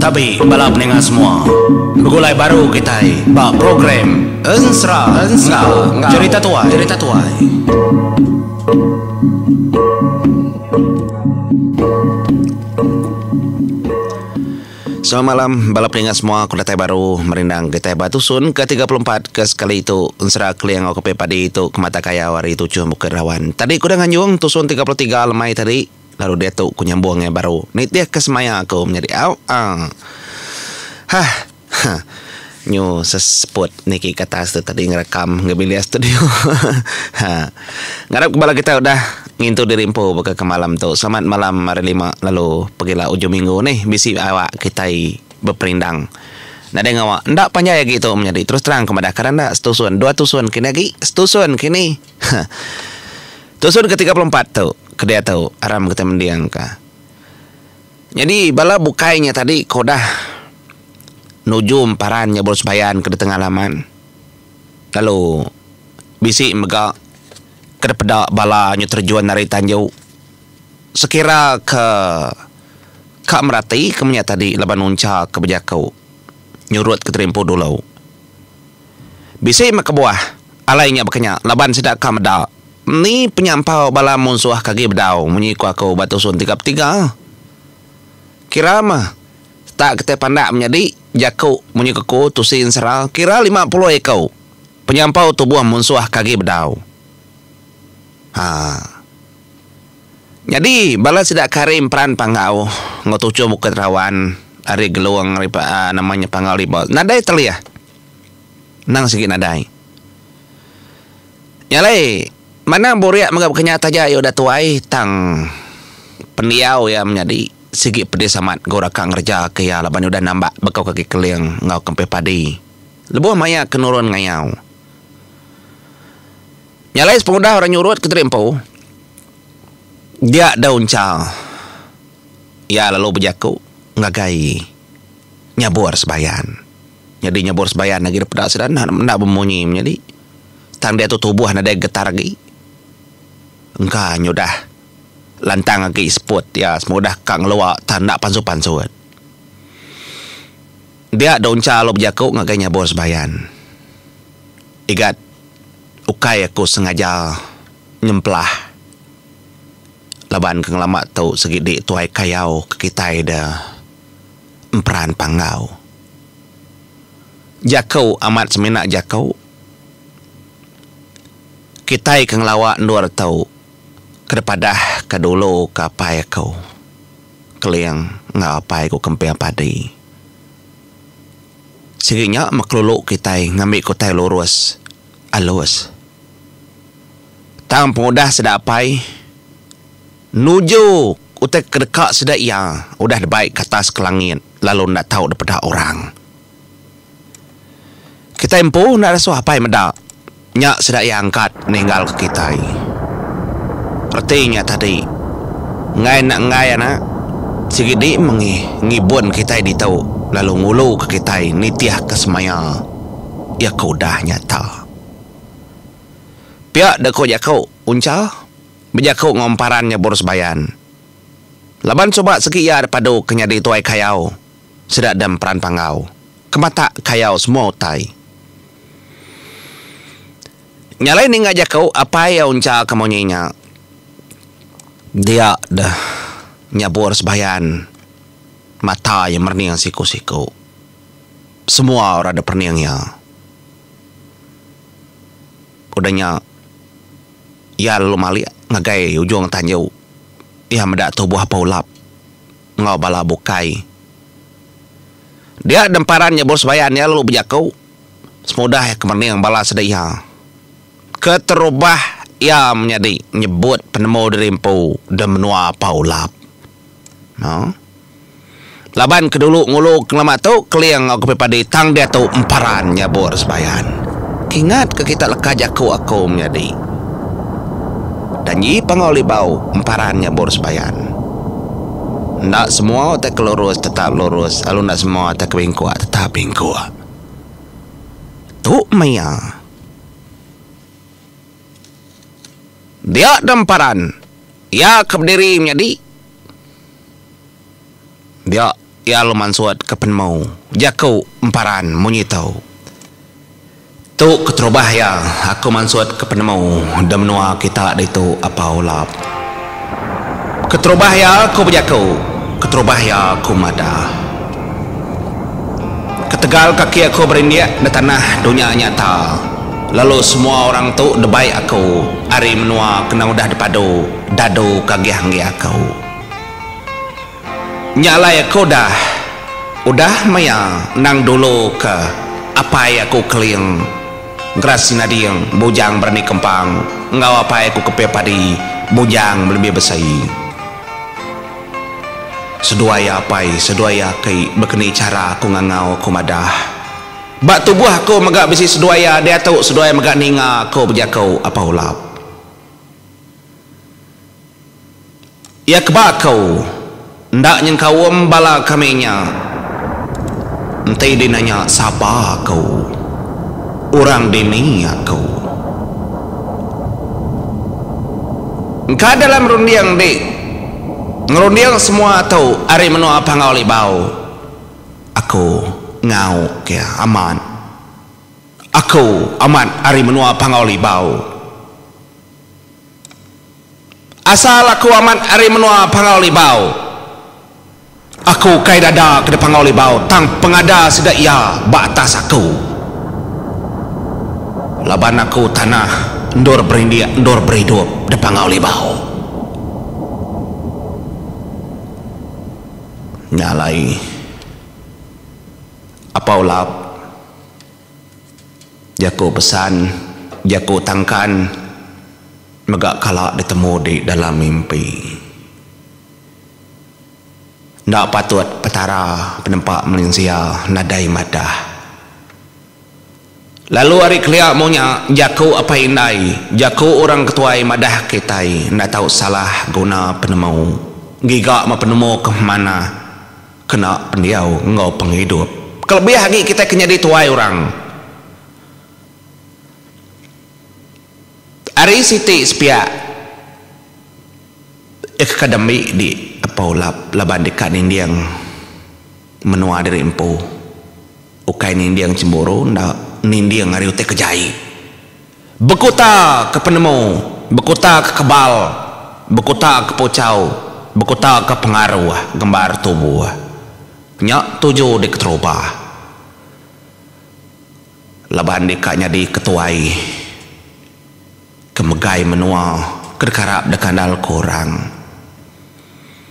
Tabi bala peninga semua. Begulai baru kitai ba program Ensera enggau Jerita Tuai. Jerita Tuai. Selamat malam bala peninga semua aku datai baru merindang kitai ba tusun ke 34 ke sekali tu ensera keling enggau kepi padi tu ke mata kayau ari tuchum Bukit Rawan. Tadi ku udah nganjung tusun 33 lemai tadi lalu diatu ku nyambung iya baru nitih ke semaya aku menyadi au ah. Hah. Hah. Nyu seseput niki ke atas tu tadi ngerekam ngagai bilik studio. Ha. Ngarap ke bala kita udah ngintu diri empu baka ke malam tu. Selamat malam hari lima lalu pegila ujung minggu nih bisi awak kitai beperindang. Nadai ngawa enda panjai agi tu menyadi terus terang ke madah kada enda setusun dua tusun kini agi setusun kini. Ha. Tusun ke 34 tu ke diatu aram kitai mending ka. Nyadi bala bukai nya tadi ke udah nuju emparan nya baru sebayan ke ditengah laman lalu bisi mega ke dipeda bala nya terjun ari tanju sekira ke ka merati ke menya tadi laban uncha ke bejaku nyurut ke terimpu dulu. Bisi meh kebuah alai nya baka nya laban sida ka meda Ni penyampau bala munsuh ke agi bedau munyi ku aku ba tusun 33. Kira meh tak kitai pandak menyadi jaku munyi ke ku tusi ensera kira 50 iku penyampau tubuh munsuh ke agi bedau. Haa. Nyadi bala sida ke ari Emperan Panggau enggau Tuchung Bukit Rawan ari Gelong ari nama nya Panggau Libau nadai telih. Endang sigi nadai. Nya alai, manang burik mega baka nya taja iya udah tuai tang pendiau iya menyadi sigi pedis amat ga orang ka ngereja ke iya laban iya udah nambak bekau kaki keling enggau kempih padi lebuh maya ke nurun ngayau. Nya alai sepengudah orang nyurut ke diri empu dia da uncha iya lalu bejaku ngagai nyabur sebayan. Nyadi nyabur sebayan agi da peda sida enda enda bemunyi menyadi. Tang diatu tubuh nadai getar agi. Engka nyudah lantang agi seput iya semudah ka ngelua tang enda pansut-pansut. Dia Doncha lalu bejaku ngagai Nyabur Sebayan. Igat, ukai aku sengaja nyempelah laban ke ngelama tu sigi di tuai kayau ke kitai de emperan panggau. Jaku amat semina jaku. Kitai ke ngelawa endur tu ke dipadah ke dulu ke apai aku Keling enggau apai ku Kemping Padi. Sigi nya meh kelulu kitai ngambi ke utai lurus alus. Tang pengudah sida apai nuju utai ke deka sida iya udah dibai ke atas ke langit lalu enda tau dipeda orang. Kitai empu enda dasuh apai meda nya sida iya angkat ninggalka kitai. Reti nya tadi, enggai enda enggai anak, sigi di mengih ngibun kitai ditu lalu nguluka kitai nitihka semaya iya ke udah nyata. Pia deka jaku Uncha bejaku enggau emparan nya Bur Sebayan. Laban suba segi iya dipadu ke nyadi tuai kayau. Sida dam peran panggau. Ke matak kayau semua utai. Nya alai ninga jaku apai iya uncha ke munyi nya. Dia deh nyabur sebayan mata iya merening siku-siku. Semua orang deh perening iya. Udah nya iya lalu malik ngagai ujung tanju. Iya meda tubuh Apai Ulap. enggau bala bukai. Dia demparan nyebut sebayan iya lalu bejaku semudah iya ke mening bala sida iya. Keterubah iya menyadi nyebut penemu diri empu de menua Pau Lap. No. Laban ke dulu ngulu ke ngelama tu Keling enggau Kepi Padi tang diatu emparan nyabur sebayan. Kingat ke kita leka jaku aku menyadi. Danji Panggau Libau emparan nyabur sebayan. Enda semua utai ke lurus tetap lurus lalu enda semua utai ke bingkuk tetap bingkuk. Tu meh iya. Dia da emparan iya ke bediri menyadi. Dia iya lalu mansutka penemu jaku emparan munyi tu. Tu keterubah iya aku mansutka penemu da menua kita ditu Apau Lap. Keterubah iya aku bejaku, keterubah iya aku madah. Ketegal kaki aku berindik da tanah dunya nyata lalu semua orang tu debai aku ari menua kena udah dipadu dadu ke agih enggi aku. Nya alai aku udah udah maya endang dulu ke apai aku Keling Gerasi Nading Bujang Berani Kempang enggau apai aku Kepir Padi Bujang Melebih Besi. Seduai iya apai seduai iya aki bekeni chara aku ngangau aku madah. Ba tubuh aku mega bisi seduai iya diatu seduai mega ninga aku bejaku apa ulap. Iya keba aku, enda nyengkaum bala kami nya. Enti dinanya sapa aku, orang dini aku. Engka dalam runding di ngerunding semua tu ari menua Panggau Libau, aku ngau ke amat. Aku amat ari menua Panggau Libau. Asal aku amat ari menua Panggau Libau. Aku ukai dada ke Panggau Libau tang pengada sida iya ba atas aku. Laban aku tanah endur berindik endur beridup di Panggau Libau. Nya alai Apau Lap. Jaku pesan, jaku tangkan mega kala ditemu di dalam mimpi. Enda patut Petara penempa mensia nadai madah. Lalu ari kelia munya jaku apai indai, jaku orang ketuai madah kitai enda tau salah guna penemu, giga meh penemu ke manah. Kena pendiau enggau pengidup. Kelebih agi kitai ke nyadi tuai orang. Ari siti sepiak iya ke dembi di Apo Lap laban deka ninding menua diri empu. Ukai ninding chemburu enda ninding ari utai ke jai. Bekuta ke penemu, bekuta ke kebal, bekuta ke puchau, bekuta ke pengaruh gembar tubuh. Nya tuju diketerubah laban deka nyadi ketuai ke megai menua ke dikarap dikandalka orang.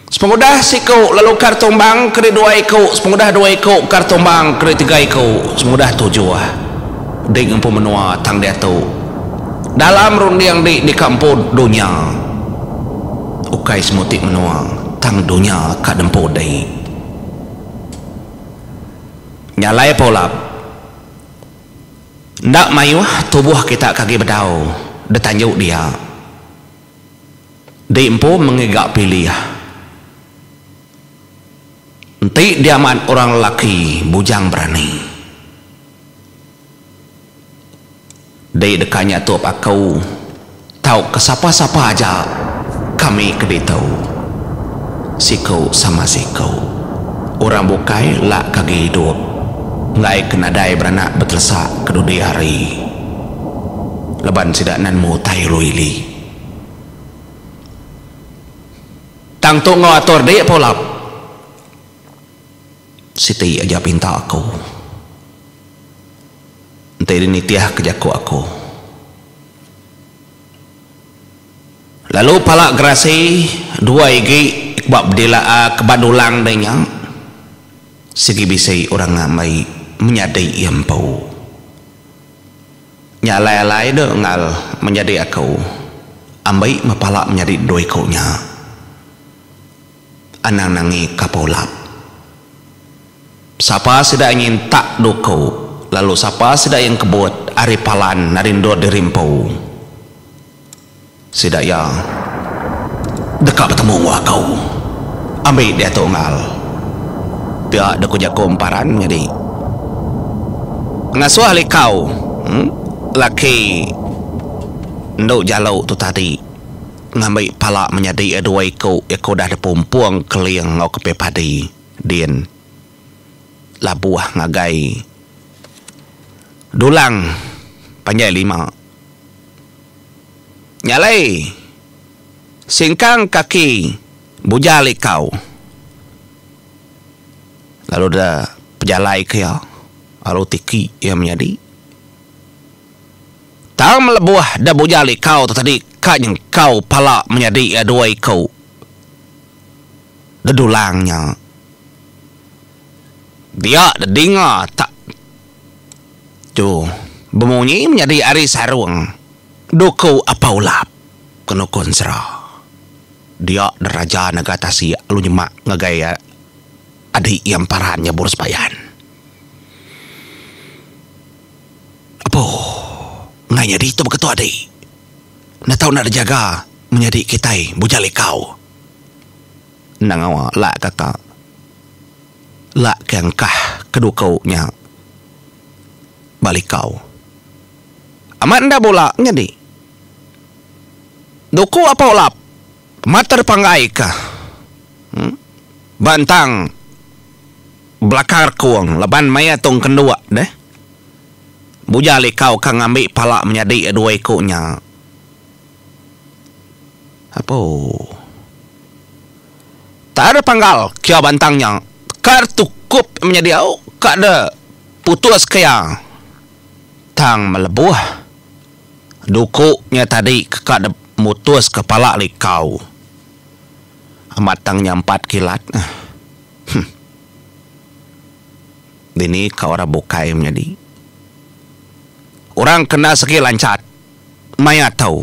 Sepengudah siku lalu kar tumbang keri dua iku, sepengudah dua iku kar tumbang keri tiga iku, sepengudah tujuh dik ngempu menua tang diatu dalam runding dik deka empu dunya ukai semuti menua tang dunya ka dempu dik. Nya alai Paulap enda mayuh tubuh kita ke agi bedau ditanju dia. Di empu mengiga pilih. Enti diamat orang lelaki bujang berani. Di deka nyatup aku tauka sapa-sapa aja kami ke ditu. Siku sama siku. Orang bukai lak ke agi idup enggai ke nadai beranak betelesak ke dudi hari. Laban sida nan nemu utai ulu ili. Tang tu enggau atur dik pulap. Siti aja pinta aku. Enti dih nitih ke jaku aku. Lalu pala gerasi dua igi ba bedila ke ba dulang deh nya sigi bisi orang ngambi menyadi iya empu. Nya alai-alai deh engal menyadi aku. Ambi meh pala menyadi dua iku nya. Anang nangi ka pulap. Sapa sida nyintak duku lalu sapa sida yang kebut ari palan ari endur diri empu. Sida iya deka betemu enggau aku. Ambi diatu engal. Pia deh ku jaku Emparan nyadi. Ngasuh likau laki endu jalu tu tadi ngambi pala menyadi iya dua iku iya ke udah dipumpung keling enggau kepi padi. Din labuh ngagai dulang panjai lima. Nya alai singkang kaki Bujang Likau lalu da pejalai ke iya lalu tiki iya menyadi. Tang melebuh da Bujang Likau tu tadi ka nyengkau pala menyadi iya dua iku dedulang nya. Dia dedinga tak tu bemunyi menyadi ari sarung duku Apau Lap ke nukun sera. Dia deraja nega tasik lalu nyemak ngagai adi iya emparan nyabur sebayan. Apo enggai nyadi tu baka tu adi. Enda tau enda dijaga menyadi kitai Bujang Likau. Enda ngawa lak kaka. Lak ke engkah ke duku nya ba likau. Amat enda bula nyadi. Duku apa ulap amat terpanggai ka ba entang belakang rekung laban maya tu engkenduk deh. Bujang likau ka ngambi pala menyadi dua iku nya. Apo. Tak ada panggal kia bantang nya. Ka tukup menyadi au ka de putus ke iya. Tang melebuh duku nya tadi ke ka de mutus ke pala likau. Amat tang nya empat kilat. Huh. Dini ka orang bukai menyadi. Orang kena segi lanchat maya tu.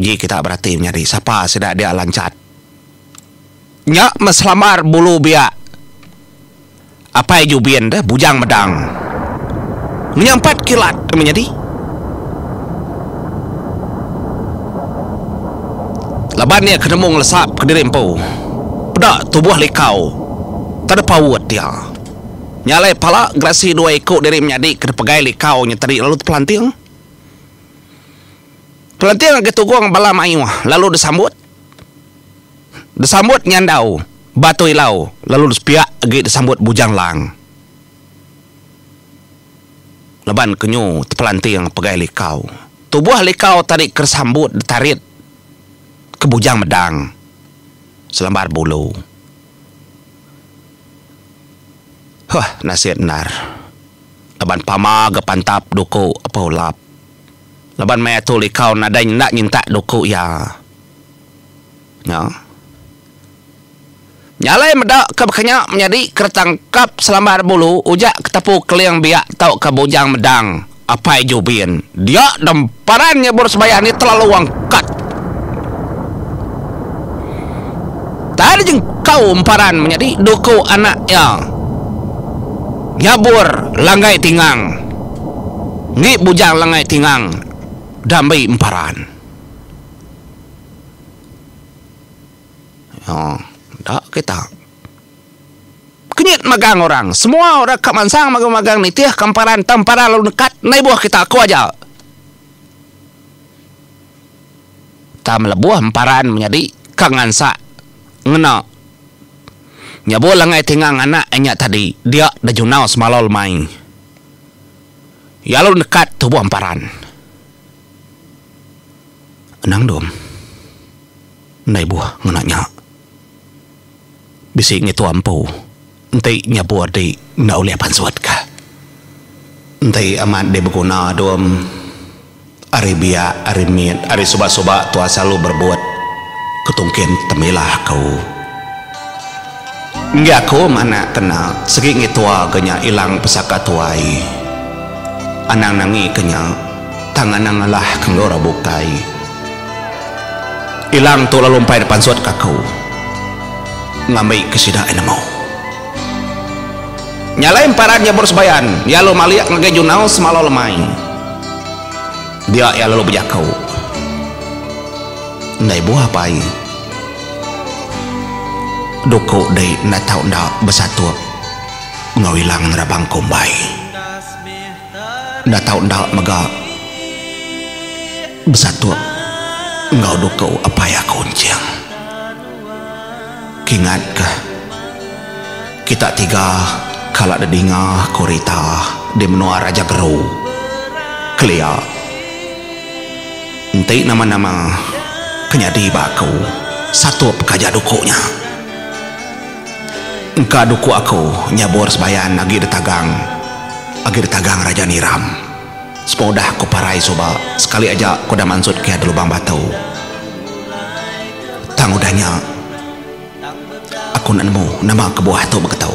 Uji kita berati menyadi sapa sida dia lanchat. Nya meh selambar bulu biak Apai Jubin deh Bujang Medang. Ngenyampat kilat menyadi. Laban iya ke nemu ngelesap kediri empu. Peda tubuh likau tau deh paut iya. Nya alai pala gerasi dua iku diri menyadi ke dipegai likau nya tadi lalu tepelanting. Pelanting agi tugung bala mayuh lalu disambut. Disambut nyandau Batu Ilau lalu sepiak agi disambut Bujang Lang. Laban ke nyu tepelanting pegai likau. Tubuh likau tadi ke disambut ditarit ke Bujang Medang selambar bulu. Huh nasit endar. Laban pama ga pantap duku apai ulap. Laban maya tu likau nadai enda nyintak duku iya. Nya. Nya alai meda ke baka nya menyadi ke retangkap selambar bulu ujak ketapu keling biak tauka bujang medang apai Jubin. Dia demparan nyebur sebayan ni terlalu angkat. Tadi jengkau emparan menyadi duku anak iya nyabur langgai tingang. Enggi bujang langai tingang dambi emparan. Nya enda kita. Kenyit magang orang. Semua orang ka mansang magang-magang nitih ka emparan tang emparan lalu nekat enda ibuh kita aku aja. Tang melebuh emparan menyadi ka ngansak ngena nyabur langai tingang anak inya tadi dia da junau semalau lemai. Iya lalu nekat tubuh emparan. Endang dom. Enda ibuh ngena nya. Bisi ngitu ampu enti nyabur di enda ulih pansut ka. Enti amat di beguna dom ari biak ari mit ari suba suba tua selalu berebut ke tungkin temilah aku. Enggi aku meh anak kena sigi ngitua ga nya ilang pesaka tuai. Anang nangi ke nya tang anang ngalah ke enggau orang bukai. Ilang tu lalu empai dipansut ka aku ngambi ke sida iya nemu. Nya alai emparan nyebur sebayan iya lalu malik ngagai Junau semalau lemai. Dia iya lalu bejaku. Enda ibuh apai. Duku dei enda tau enda besatup enggau ilang nerabang kumbai. Enda tau enda mega besatup enggau duku apai aku enching. Kingatka. Kita tiga kala dedinga ku rita di menua Raja Geru kelia. Enti nama-nama ke nyadi ba aku satup ka aja duku nya. Engka duku aku nyabur sebayan agi ditagang agi ditagang Raja Niram. Sepengudah aku parai suba sekali aja ku udah mansut ke iya di lubang batu. Tang udah nya aku enda nemu nama kebuah tu beketu.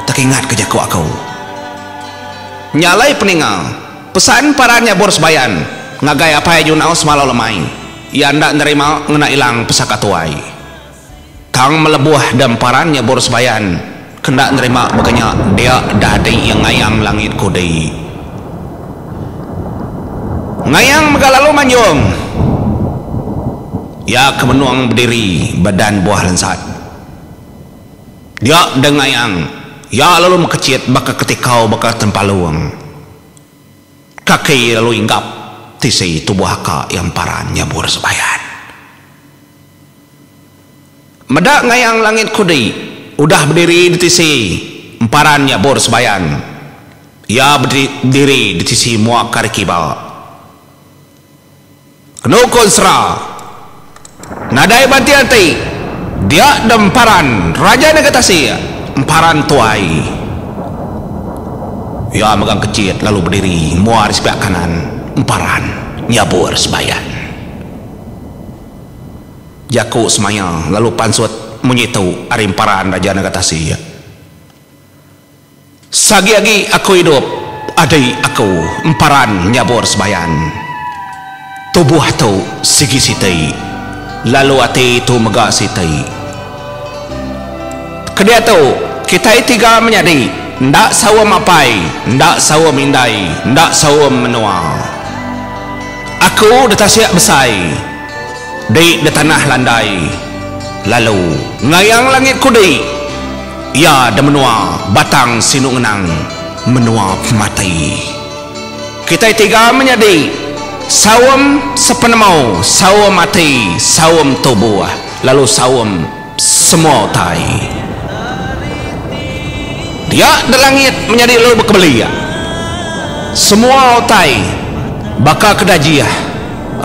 Tekingat ke jaku aku. Nya alai peninga pesan paran nyabur sebayan ngagai apai Junau semalau lemai iya enda nerima ngena ilang pesaka tuai. Tang melebuh da emparan nyebur sebayan ke enda nerima baka nya dia dah adi iya ngayang langit kudi. Ngayang mega lalu manjung iya ke benung bediri ba dan buah lensat. Dia da ngayang iya lalu mekechit baka ketikau baka tempalung. Kaki lalu inggap tisi tubuh aka iya emparan nyebur sebayan. Meda ngayang langit kudi udah bediri di tisi emparan nya bor sebayan. Iya bediri di tisi mua ke ari kiba. Kenu ku ensera, nadai banti ati dia da emparan Raja Naga Tasik, emparan tuai. Iya megang kechit lalu bediri mua ari sepiak kanan emparan nya bor sebayan. Jaku semaya lalu pansut munyi tu ari emparan Raja Naga Tasik. Seagi agi aku idup, adi aku emparan nyabur sebayan. Tubuh tu sigi siti, lalu ati tu mega siti. Kediatu, kitai tiga menyadi enda saum apai, enda saum indai, enda saum menua. Aku di tasik besai. Di di tanah landai lalu ngayang langit kudi iya di menua Batang Sinu Ngenang menua pemati. Kitai tiga menyadi saum sepenemu saum ati saum tubuh lalu saum semua utai. Dia di langit menyadi lalu bekebeli semua utai baka ke dajih.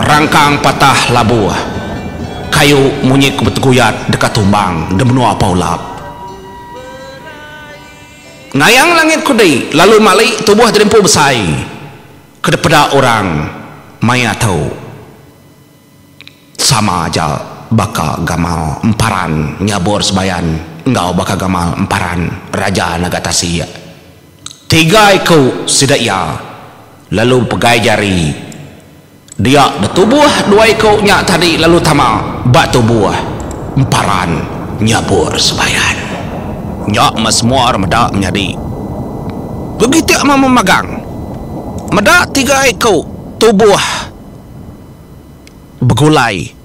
Rangkang patah labuh. Kayu munyi ke beteguyat deka tumbang di menua Paulap. Ngayang langit kudi lalu mali tubuh diri empu besai ke dipeda orang maya tu. Sama aja baka gamal emparan nyabur sebayan enggau baka gamal emparan Raja Naga Tasik. Tiga iku sida iya lalu bepegai jari. Dia betubuh dua iku nya tadi lalu tama ba tubuh emparan nyabur sebayan. Nya meh semua orang meda menyadi. Begitik meh memagang meda tiga iku tubuh begulai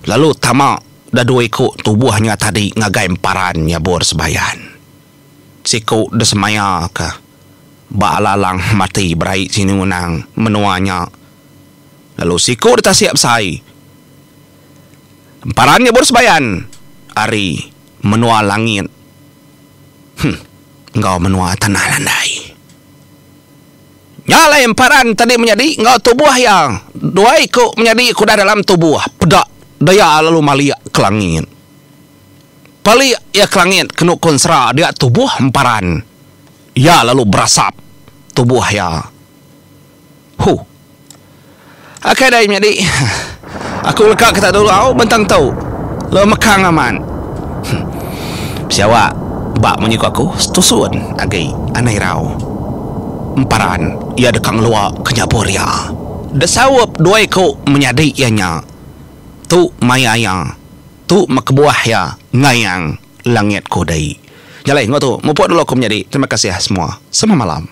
lalu tama da dua iku tubuh nya tadi ngagai emparan nyabur sebayan. Siku disemayaka ba alalang mati berai sinu ngenang menua nya lalu siku di tasik besai emparan nyebur sebayan ari menua langit huh enggau menua tanah landai. Nya alai emparan tadi menyadi enggau tubuh iya dua iku menyadi ke udah dalam tubuh peda daya lalu malik ke langit. Palik iya ke langit kenu ku ensera dia tubuh emparan. Iya lalu berasap tubuh iya. Huh. Akai dai menyadi. Aku leka kita dulu au bentang tu. Lalu mekang amat. Bisi awak ba munyi ku aku setusun agi anai irau. Emparan iya deka ngelua ke nyabur iya. Desaup dua iku menyadi iya nya. Tu maya iya. Tu meh kebuah iya ngayang langit kudei. Nya alai enggau tu mupuk dulu aku menyadi. Terima kasih semua. Selamat malam.